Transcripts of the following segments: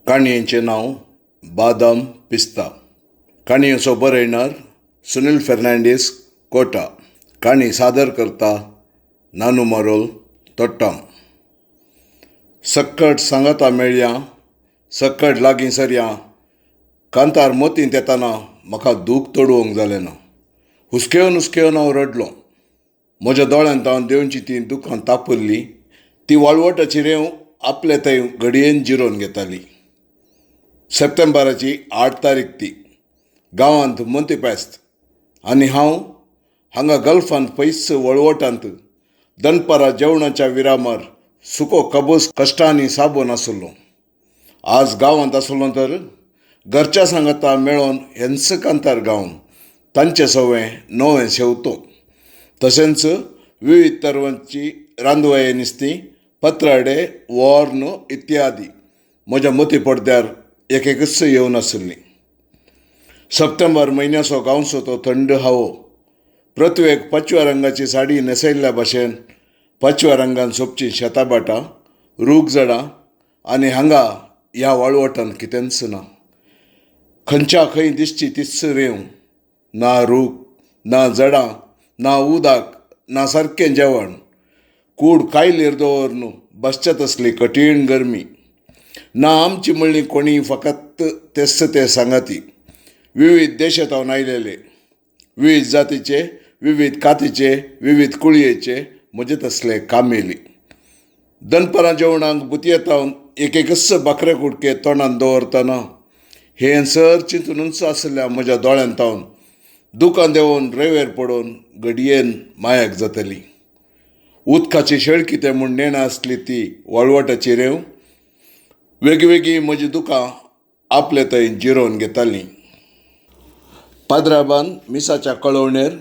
काणयेचें नांव बादाम पिस्ता. काणयेचो बरयणार सुनील फेर्नांडीस, कोटा. काणी सादर करता नानू मारोल, तोट्टाम. सक्कड सांगाता मेळया, सक्कड लागीं सरया. कांतार मतींत येताना म्हाका दूख तडोवंक जालें ना. हुसकेवन हुसकेवन हांव रडलो. म्हज्या दोळ्यांत हांव देंवची तीं दुकां तापल्लीं. ती वाळवटाची रेंव आपले थंय घडयेन जिरोवन घेताली. सप्टेंबराची 8 तारीख ती. गांवांत मोंतीपेस्त आनी हांव हांगा गल्फांत पयस वळवटांत दनपारां जेवणाच्या विरामार सुको कबूस कश्टांनी साबून आसलो. आज गांवांत आसलो तर घरच्या सांगाता मेळोन हेंच कांतार गावन तांचे सवें नवें शेवतो. तशेंच विविध तरांची रांदवाये नुस्तीं, पत्राडे, वॉर्न इत्यादी म्हज्या मती पडद्यार एक एकच येवन आशिल्ली. सप्टेंबर म्हयन्याचो गांवचो तो थंड हवो, पृथ्वेक पाचव्या रंगाची साडी न्हेसयल्ल्या भाशेन पाचव्या रंगान सोबची शेतां भाटां, रूख झाडां आनी हांगा ह्या वाळवटांत कितेंच ना. खंयच्या खंय दिसची तीच रेंव, ना रूख, ना झाडां, ना उदक, ना सारकें जेवण. कूड कायलीर दवरून बसच्या तसली कठीण गरमी. ना आमची म्हणली कोणी, फकत तेच ते सांगाती. विविध देशांत आयलेले, विविध जातीचे, विविध कातीचे, विविध कुळयेचे म्हजे तसले कामेली. दनपारां जेवणाक बुतयेतावन एक एकच बाकरे कुडके तोंडान दवरतना हें सर चिंतुनूच आसल्या म्हज्या दोळ्यांत तावन दुकां देंवोवन रेंवेर पडून घडयेन मायाक जातली. उदकाची शेळकी तें म्हूण नेणा आसली ती वाळवटाची रेंव वेगवेगळी म्हजी दुकां आपले थंय जिरोवन घेतालीं. पाद्राबान मिसाच्या कळवणेर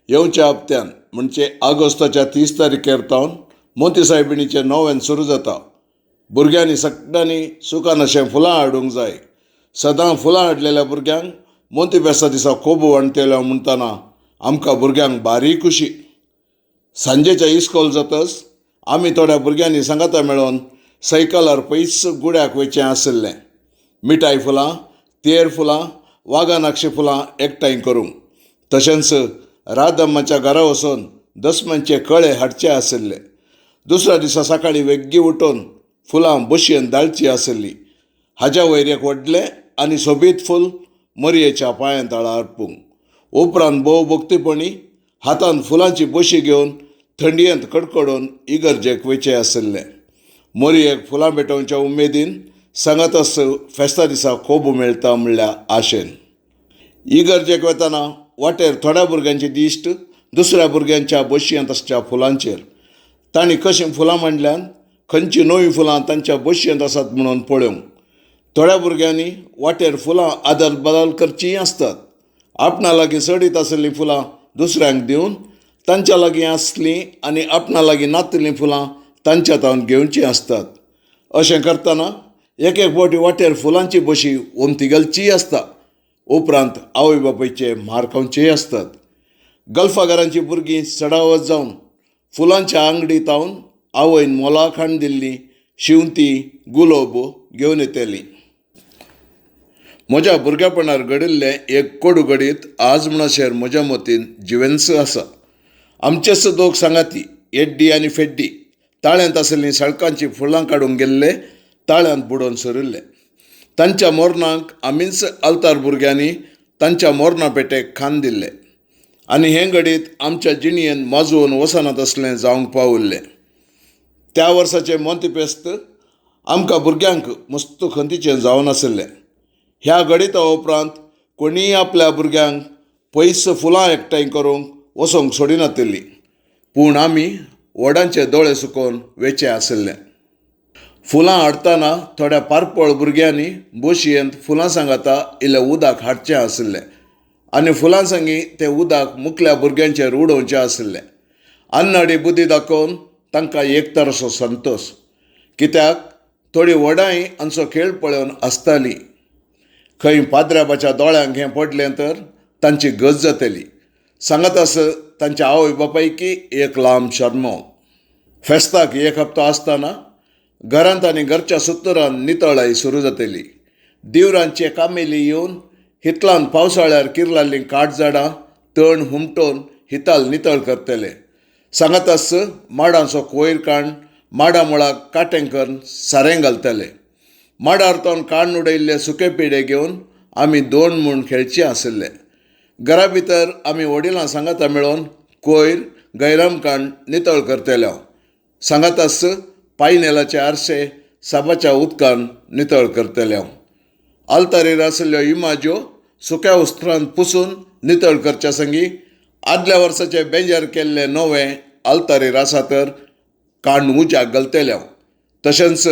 येवच्या हप्त्यान म्हणजे ऑगस्टाच्या 30 तारखेर तावन मोती सायबिणीचें नोवेन सुरू जाता. भुरग्यांनी सगळ्यांनी सुखान अशें फुलां हाडूंक जाय. सदां फुलां हाडलेल्या भुरग्यांक मोती बेसा दिसा कोबू वांट्टेलो म्हणटना आमकां भुरग्यांक बारी खुशी. सांजेचें इस्कोल जातच आमी थोड्या भुरग्यांनी सांगाता मेळोन सैकलार पयस गुड्याक वयचें आशिल्लें. मिठाय फुलां, तेर फुलां, वागानाक्षी फुलां एकठांय करूंक, तशेंच राधम्माच्या घरा वचून दसम्यांचे कळे हाडचे आशिल्ले. दुसऱ्या दिसा सकाळीं वेग्गी उठून फुलां बशयेन दाळची आशिल्ली. हाज्या वयर एक व्हडलें आनी सोबीत फूल मरयेच्या पांयां तळा अर्पूंक. उपरांत भोव भक्तीपणी हातान फुलांची बशी घेवन थंडयेंत कडकडून इगर्जेक वयचें आशिल्लें. मरयेक फुलां भेटोवच्या उमेदीन सांगातच फेस्ता दिसा कोबू मेळटा म्हणल्या आशेन. इगर्जेक वतना वाटेर थोड्या भुरग्यांची दिश्ट दुसऱ्या भुरग्यांच्या बशयेंत आसच्या फुलांचेर. तांणी कशीं फुलां मांडल्यान, खंयचीं नवीं फुलां तांच्या बशयेंत आसात म्हणून पळोवंक. थोड्या भुरग्यांनी वाटेर फुलां आदल बदल करचींय आसतात. आपणा लागीं चडीत आशिल्लीं फुलां दुसऱ्यांक दिवन तांच्या लागीं आसलीं आनी आपणा लागीं नातिल्लीं फुलां तांच्या तावन घेवचीं आसतात. अशें करतना एक एक फावटी वाटेर फुलांची बशी ओमती घालचीय आसता. उपरांत आवय बापायचे मार खावचेय आसतात. गल्फागारांची भुरगीं चडावत जावन फुलांच्या आंगडी तावन आवयन मोलाक हाडून दिल्ली शिंवती, गुलोब घेवन येतली. म्हज्या भुरगेपणार घडिल्लें एक कोडू घडीत आज म्हणसर म्हज्या मतीन जिवेंच आसा. आमचेच दोग सांगाती येड्डी आनी फेड्डी ताळ्यांत आशिल्लीं सळकांचीं फुलां काडूंक गेल्ले, ताळ्यांत बुडोवन सरिल्ले. तांच्या मोरणाक आमीच आल्तार भुरग्यांनी तांच्या मोरणा पेटेक खांद दिल्ले आनी हें घडीत आमच्या जिणयेन माजोवन वचनात असलें जावंक पाविल्लें. त्या वर्साचें मोंतीपेस्त आमकां भुरग्यांक मस्त खंतीचें जावन आशिल्लें. ह्या घडिता उपरांत कोणीय आपल्या भुरग्यांक पयस फुलां एकठांय करूंक वचोंक सोडिनातिल्ली, पूण आमी व्हडांचे दोळे सुकोवन वेचे आशिल्ले. फुलां हाडटना थोड्या पारपोळ भुरग्यांनी बशयेंत फुलां सांगाता इल्लें उदक हाडचें आशिल्लें आनी फुलां सांगी तें उदक मुखल्या भुरग्यांचेर उडोवचें आशिल्लें. अन्नाडी बुद्दी दाखोवन तांकां एक तराचो संतोश, कित्याक थोडीं व्हडांय आमचो खेळ पळोवन आसतालीं. खंय पाद्राबाच्या दोळ्यांक हें पडलें तर तांची गज जातली. सांगात आस तांच्या आवय बापायकी एक लांब शर्मो. फेस्ताक एक हप्तो आसतना घरांत आनी घरच्या सुत्तरान नितळाय सुरू जातली. दिवरांचे कामेली येवन हितलान पावसाळ्यार किरलाल्लीं काटझाडां तण हुमटोवन हिताल नितळ करतले. सांगाताच माडांचो कोयर काण माडा मुळाक काटें करून सारें घालतले. माडार तोन काडून उडयल्ले सुके पेडे घेवन आमी दोन म्हूण खेळचे आशिल्ले. घरा भितर आमी वडिलां सांगाता मेळोवन कोयर गैराम काण नितळ करतले. सांगाताच पायनेलाचे आरशे साबाच्या उदकान नितळ करतले. आल्तारीर आशिल्ल्यो इमाज्यो सुक्या उस्त्रान पुसून नितळ करच्या संगी आदल्या वर्साचे बेजार केल्ले नवे आल्तारीर आसा तर काण उज्याक घालतले. तशेंच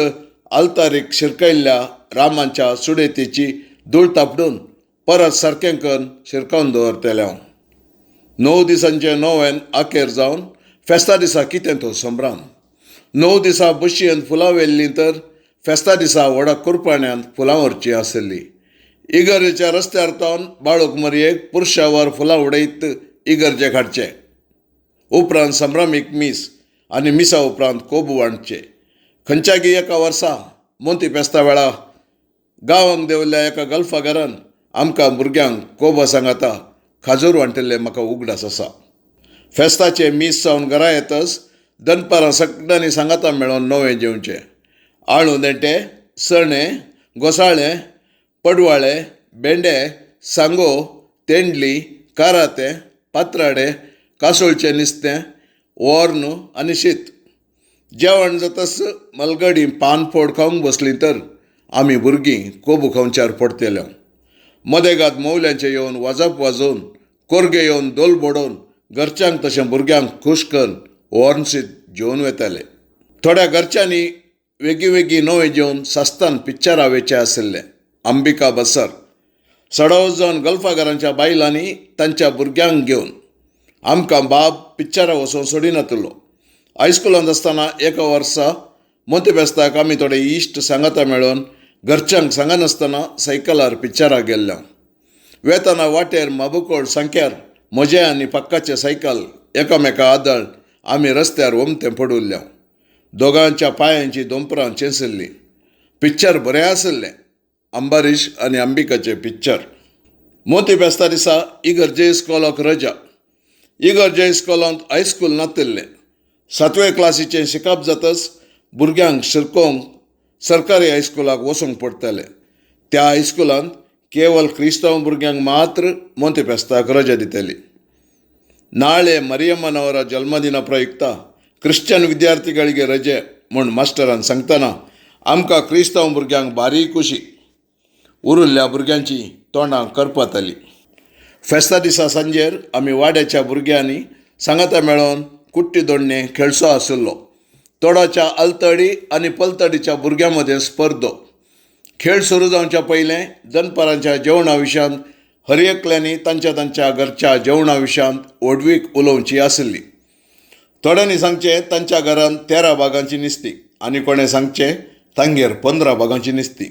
आल्तारीक शिरकयल्ल्या रामाच्या सुडेतीची धूळ तापडून परत सारकें करून शिरकावन दवरतले. 9 दिसांचे नोवेन अखेर जावन फेस्ता दिसा कितें तो संभ्राम. 9 दिसा बशयेन फुलां व्हेल्लीं तर फेस्ता दिसा व्हडा कुरपाण्यांत फुलां व्हरचीं आसली. इगर्जेच्या रस्त्यार तावन बाळूक मरयेक पुरशावर फुलां उडयत इगर्जेक हाडचे. उपरांत संभ्रामीक मीस आनी मिसा उपरांत कोबू वांटचे. खंयच्यागी एका वर्सा मोंती फेस्ता वेळा गांवांक देंवल्ल्या एका गल्फा घरान आमकां भुरग्यांक कोबा सांगाता खाजूर वांटिल्ले म्हाका उगडास आसा. फेस्ताचें मीस जावन घरा येतच दनपारां सगळ्यांनी सांगाता मेळोवन नवें जेवचें. आळू देंटे, सणे, घोसाळें, पडवाळे, भेंडे, सांगो, तेंडली, कारातें, पात्राडे, कासोळचें नुस्तें, वॉर्न आनी शीत. जेवण जातच मलगडी पानफोड खावंक बसलीं तर आमी भुरगीं कोबू खावच्यार पडटले. मदेगाद मोवल्यांचे येवन वाजप वाजोवन कोरगे येवन धोल बडोवन घरच्यांक तशें भुरग्यांक खूश करून वॉर्न शीत जेवन वेताले. थोड्या घरच्यांनी वेगळी वेगळी नवें जेवन सास्तान पिक्चरां वेचें आशिल्लें. अंबिका बसर सडाव जावन गल्फाघरांच्या बायलांनी तांच्या भुरग्यांक घेवन आमकां बाब पिक्चरां वचोन सोडिनातलो. हायस्कुलांत आसतना एका वर्सा मोती फेस्ताक आमी थोडे इश्ट सांगाता मेळोवन घरच्यांक सांगनासतना सायकलार पिक्चराक गेल्ले. वेतना वाटेर माबुकोड सांक्यार म्हजें आनी पक्काचें सायकल एकामेका आदळ आमी रस्त्यार ओमतें पडुल्ले. दोगांच्या पांयांची दोंपरां चेंसिल्लीं. पिक्चर बरें आशिल्लें. अंबारीश आनी अंबिकाचें पिक्चर. मोती फेस्ता दिसा इगर्जे इस्कोलाक रजा. इगर्जे इस्कोलांत हायस्कूल नातिल्लें. 7वे क्लासीचें शिकप जातच भुरग्यांक शिरकोवंक सरकारी हायस्कुलाक वचूंक पडटलें. त्या हायस्कुलांत केवल क्रिस्तांव भुरग्यांक मात्र मोती फेस्ताक रजा दितली. नाळे मरियम्मनवरा जल्मदिना प्रयुक्ता क्रिश्चन विद्यार्थीಗಳಿಗೆ रजे म्हूण मास्टरान सांगतना आमकां क्रिस्तांव भुरग्यांक बारीक खुशी. उरिल्ल्या भुरग्यांची तोंडां करपाताली. फेस्ता दिसा सांजेर आमी वाड्याच्या भुरग्यांनी सांगाता मेळोवन कुट्टी दोडणे खेळचो आशिल्लो. तोडाच्या आलतडी आनी पलतडीच्या भुरग्यां मदें स्पर्धो. खेळ सुरू जावच्या पयलें दनपारांच्या जेवणा विशयांत हर एकल्यांनी तांच्या तांच्या घरच्या जेवणा विशयांत व्हडवीक उलोवची आशिल्ली. थोड्यांनी सांगचें तांच्या घरांत 13 भागांची नुस्ती आनी कोणें सांगचें तांगेर 15 भागांची नुस्ती.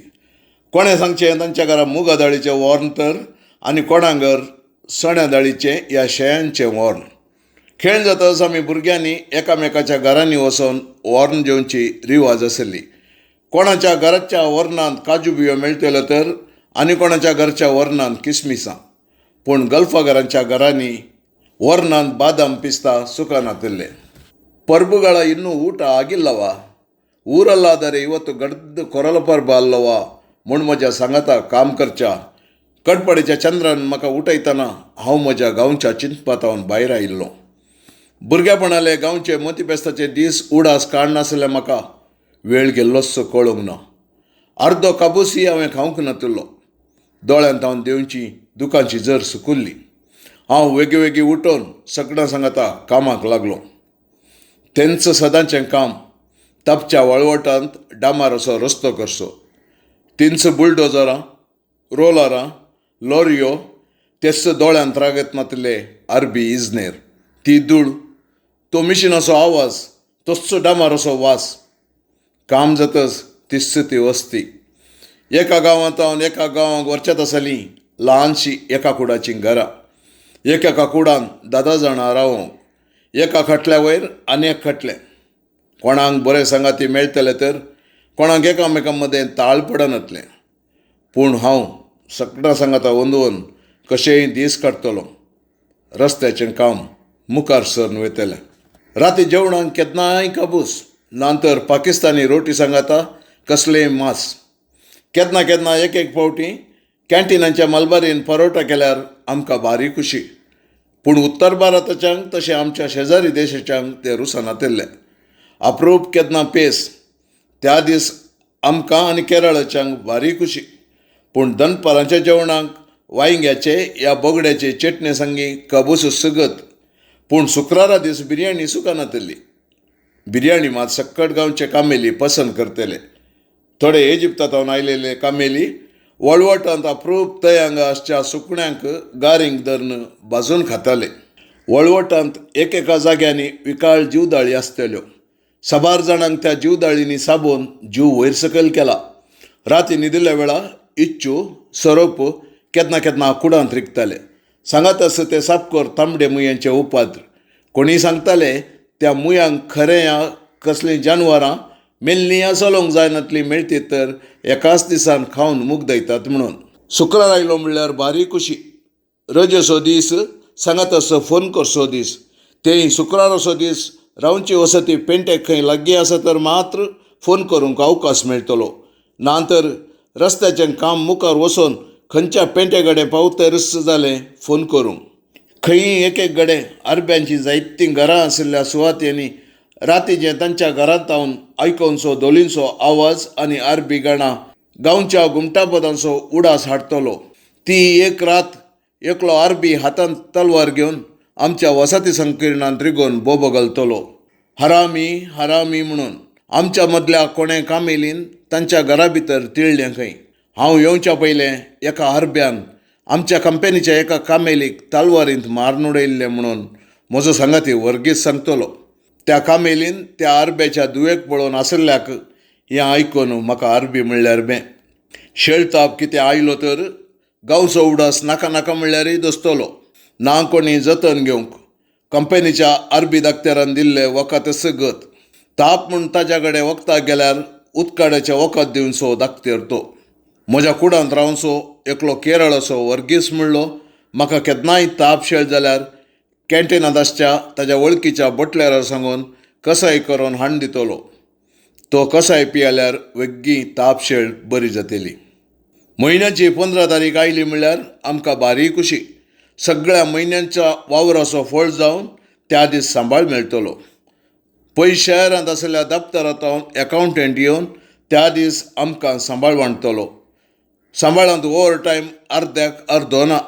कोणें सांगचें तांच्या घरा मुगा दाळीचें वॉर्न तर आनी कोणागर चण्या दाळीचें या शेयांचें वॉर्न. खेळ जातच आमी भुरग्यांनी एकामेकाच्या घरांनी वचून वॉर्न जेवची रिवाज आशिल्ली. कोणाच्या घराच्या वर्णांत काजू बियो मेळटल्यो तर आनी कोणाच्या घरच्या वर्णांत किसमिसां. पूण गल्फा घरांच्या घरांनी वर्णांत बादाम पिस्ता ಸುಖನಾತಿಲ್ಲೆ. ಪರ್ಬುಗಳ ಇನ್ನೂ ಊಟ ಆಗಿಲ್ಲವ, ಊರಲ್ಲಾದರೆ ಇವತ್ತು ಗಡ್ದು ಕೊರಲ ಪರ್ಬ ಅಲ್ಲವ म्हूण म्हज्या सांगाता काम करच्या कडपडीच्या चंद्रान म्हाका उठयतना हांव म्हज्या गांवच्या चिंतपातावन भायर आयिल्लो. भुरगेपणाले गांवचे मोती फेस्ताचे दीस उडास काडनासले. म्हाका वेळ गेल्लोसो कळूंक ना. अर्दो काबूसी हांवें खावंक नातिल्लो. दोळ्यांत हांव देंवची दुकांची जर सुकुल्ली. हांव वेगळी वेगळी उठोवन सगळ्यां सांगाता कामाक लागलो. तेंच सदांचें काम तापच्या वळवटांत डामार असो रस्तो करचो. तीनच बुलडोजरां, रोलरां, लॉरयो, तेच दोळ्यांत रागत नातिल्ले अरबी इजनेर, ती धूळ, तो मिशिनाचो आवाज, तोच डामाराचो वास. काम जातच तिस्त ती वस्ती. एका गांवांत हांव एका गांवांक व्हरच्यात आसली ल्हानशी एका कुडाचीं घरां. एका कुडान 10 जाणां रावोंक, एका खाटल्या वयर आनी एक खाटलें. कोणाक बरें सांगाती मेळटलें तर कोणाक एकामेकां मदें ताळ पडनातलें. पूण हांव सगळ्यां सांगाता अंदून कशेंय दीस काडटलो. रस्त्याचें काम मुखार सरून वयतलें. राती जेवणाक केन्नाय काबूस ना तर पाकिस्तानी रोटी सांगाता कसलेंय मांस. केन्ना केन्ना एक एक फावटी कॅन्टिनाच्या मलबारीन परोटा केल्यार आमकां भारी खुशी. पूण उत्तर भारताच्यांक तशें आमच्या शेजारी देशाच्यांक तें रुचनातिल्लें. अप्रूप केन्ना पेस त्या दीस आमकां आनी केरळाच्यांक भारी खुशी. पूण दनपारांच्या जेवणाक वांयग्याचे या बोगड्याचे चेटणे संगी काबूस सगत. पूण शुक्रारा दीस बिरयाणी सुकनातिल्ली. बिरयाणी मात सक्कड गांवचे कामेली पसंत करतले. थोडे इजिप्तांत आयलेले कामेली वळवटांत अप्रूप थंय हांगा आसच्या सुकण्यांक गारींक धरून भाजून खाताले. वळवटांत एकेका जाग्यांनी विकाळ जीवदाळी आसतल्यो. साबार जाणांक त्या जीवदाळींनी साबोवन जीव वयर सकयल केला. राती न्हिदिल्ल्या वेळा इच्चू सोरोप केन्ना केन्ना कुडांत रिगताले. सांगात आसा ते सापकोर तांबडे मुयांचे उपाद्र. कोणीय सांगताले त्या मुयांक खरें या कसलीं जानवरां मेल्लीं या चलोवंक जायनातलीं मेळटीत तर एकाच दिसान खावन मुगदयतात म्हणून. शुक्रार आयलो म्हणल्यार भारी खुशी. रजेचो दीस, सांगात आसो फोन करचो दीस. तेय शुक्राराचो दीस रावची वसती पेंटेक खंय लागीं आसा तर मात्र फोन करूंक अवकाश मेळटलो. ना तर रस्त्याचें काम मुखार वचून खंयच्या पेंटे कडेन पावतरीच जालें फोन करूंक. खंयी एक एक कडेन अरब्यांचीं जायतीं घरां आशिल्ल्या सुवातेंनी रातीचें तांच्या घरांत हांव आयकोनसो धोलींचो आवाज आनी अरबी गाणां गांवच्या घुमटापदांचो उडास हाडटलो. ती एक रात एकलो अरबी हातांत तलवार घेवन आमच्या वसाहती संकिर्णांत रिगोवन बोबो घालतलो, हरामी हरामी म्हणून. आमच्या मदल्या कोणें कामेलीन तांच्या घरा भितर तिळ्ळें खंय. हांव येवच्या पयलें एका अरब्यान आमच्या कंपनीच्या एका कामेलीक तलवारींत मारून उडयल्लें म्हणून म्हजो सांगाती वर्गीस सांगतलो. त्या कामेलीन त्या अरब्याच्या दुयेक पळोवन आशिल्ल्याक हें आयकून म्हाका अरबी म्हणल्यार बें. शेळताप कितें आयलो तर गांवचो उडास नाका नाका म्हणल्यारय दसतलो. ना कोणी जतन घेवंक कंपनीच्या अरबी दाक्तेरान दिल्ले वखद सगत. ताप म्हूण ताज्या कडेन वखदाक गेल्यार उदकाड्याचें वखद दिवचो दाक्तेर तो. म्हज्या कुडांत रावचो एकलो केरळाचो वर्गीस म्हणलो म्हाका केन्नाय ताप शेळ जाल्यार कॅन्टिनांत आसच्या ताज्या वळखीच्या बटल्यारा सांगून कसाय करून हाडून दितलो. तो कसाय पियाल्यार वेगीं ताप शेळ बरी जातली. म्हयन्याची 15 तारीख आयली म्हणल्यार आमकां भारी खुशी. सगळ्या म्हयन्यांच्या वावराचो फळ जावन त्या दीस सांबाळ मेळटलो. पयस शहरांत आशिल्ल्या दप्तरांत एकावंटंट येवन त्या दीस आमकां सांबाळ वांटतलो. सांबाळांत ओवर टायम अर्द्याक अर्दो ना.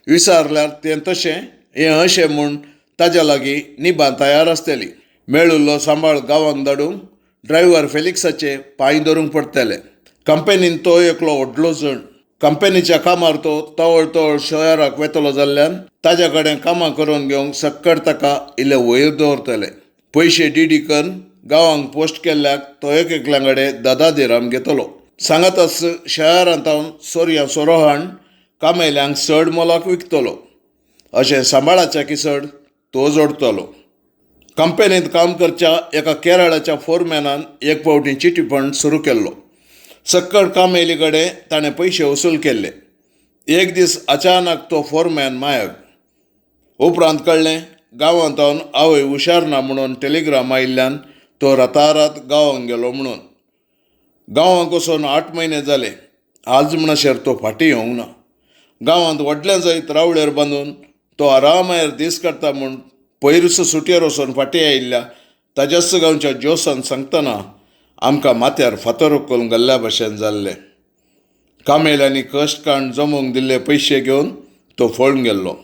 विचारल्यार तें तशें हें अशें म्हूण ताज्या लागीं निबां तयार आसतली. मेळिल्लो सांबाळ गांवांक धाडूंक ड्रायव्हर फेलिक्साचे पांय धरूंक पडटले. कंपनीन तो एकलो व्हडलो जण. कंपनीच्या कामार तो तवळ तवळ शहराक वेतलो जाल्ल्यान ताज्या कडेन कामां करून घेवंक सक्कड ताका इल्ले वयर दवरतले. पयशे डीडी करून गांवांक पोस्ट केल्ल्याक तो एक एकल्या कडेन दादादिराम घेतलो. सांगाताच शहरांत हांव सोरयां सोरो हाडून कामेल्यांक चड मोलाक विकतलो. अशें सांबाळाच्या किसड तो जोडटलो. कंपनींत काम करच्या एका केरळाच्या फोरमॅनान एक फावटी चिटी फंड सुरू केल्लो. सक्कड कामेली कडेन ताणें पयशे वसूल केल्ले. एक दीस अचानक तो फोरमॅन मायग. उपरांत कळ्ळें गांवांत आवय हुशार ना म्हणून टेलिग्राम आयिल्ल्यान तो रातारात गांवांक गेलो म्हणून. गांवांक वचून 8 म्हयने जाले. आज म्हणसर तो फाटीं येवंक ना. गांवांत व्हडलें जैत रावळेर बांदून तो आरामायर दीस काडटा म्हूण पयरूच सुटयेर वचून फाटीं आयिल्ल्या ताज्याच गांवच्या जोसान सांगतना आमकां माथ्यार फातर उखलून घाल्ल्या भशेन जाल्लें. कामेल्यांनी कश्ट काडून जमोवंक दिल्ले पयशे घेवन तो फळून गेल्लो.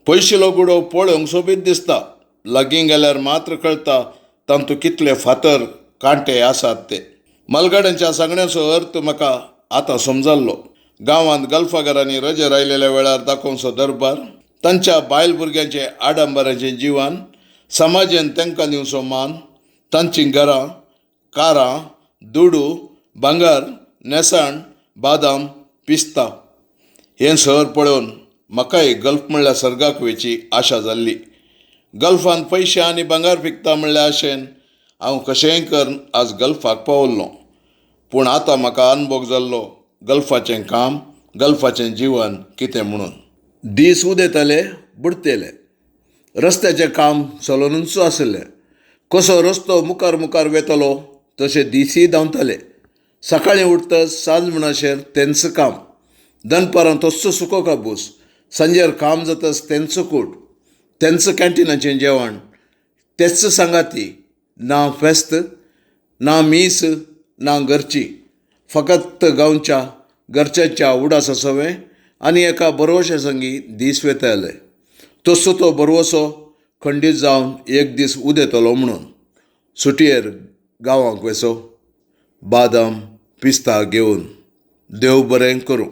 पयशिलो गुडो पळोवंक सोबीत दिसता. लागीं गेल्यार मात्र कळटा तातूंत कितले फातर कांटे आसात ते. मालगाड्यांच्या सांगण्याचो अर्थ म्हाका आतां समजाल्लो. गांवांत गल्फाघरांनी रजेर आयिल्ल्या वेळार दाखोवचो दरबार, तांच्या बायल भुरग्यांचे आडंबराचें जिवन, समाजेन तांकां दिवचो मान, तांचीं घरां, कारां, दुडू, भांगर, नेसाण, बादाम, पिस्ता हें शहर पळोवन म्हाकाय गल्फ म्हणल्यार सर्गाक वयची आशा जाल्ली. गल्फांत पयशे आनी भांगर पिकता म्हणल्या आशेन हांव कशेंय करून आज गल्फाक पावल्लो. पूण आतां म्हाका अनभोग जाल्लो गल्फाचें काम, गल्फाचें जिवन कितें म्हणून. दीस उदेताले, बुडतेले. रस्त्याचें काम चलुनूच आशिल्लें. कसो रस्तो मुखार मुखार वेतलो तशे दिसूय धांवताले. सकाळीं उठ्ठच सांज म्हणसर तेंच काम. दनपारां तस्सो सुको कापूस, सांजेर काम जातच तेंच कूट, तेंच कॅन्टिनाचें जेवण, तेच सांगाती, ना फेस्त, ना मीस, ना घरचीं. फकत गांवच्या घरच्यांच्या उडासा सवें आनी एका भरवंशा संगी दीस वेताले. तसो तो भरवंसो खंडीत जावन एक दीस उदेतलो म्हणून सुटयेर गांवाक वेचो, बादाम, पिस्ता घेवन. देव बरें करूं.